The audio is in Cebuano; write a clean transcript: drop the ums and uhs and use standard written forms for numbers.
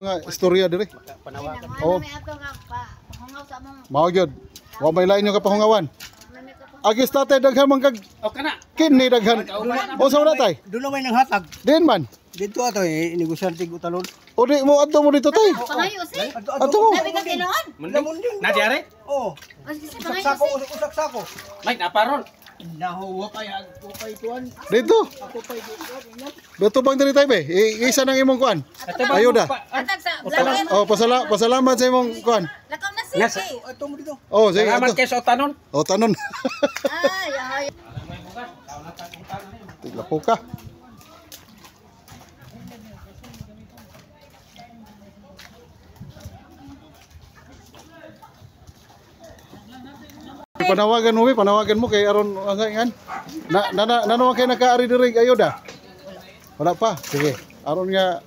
Nga istorya dire. Panawagan. Oh. May ato nga pa hungaw sa among Mao gyud. Wa may lain yung kapahungawan. Agis tatay daghan man kag O kana. kini daghan. O sa wala tay? Doon may nang hatag. Diin man. Dito ato eh, negosyante ko talon. O di mo adto mo dito tay. pangayo si. Adto Adto mo. Sabi ka tinuod. Lamon din. Na diare? Oo. Kasi Usak pangayo sako, si. usak sako. May naparon. Nahuwa kay ako kay tuan. Dito. Ako pay tuan. Dito bang diri tay be? Isa nang imong kuan. Ayuda. Atag sa blanket. Oh, pasalamat sa imong kuan. Lakaw na si. Yes. Ato mo dito. Oh, sige Salamat ato. kay sa utanon. Oh, tanon. Ay ay. Tigla po ka. Panawagan mo, be, panawagan mo kay aron ang ngan. Na na na, na naman kay nakaari diri ayuda. Wala pa. Sige. Aron nga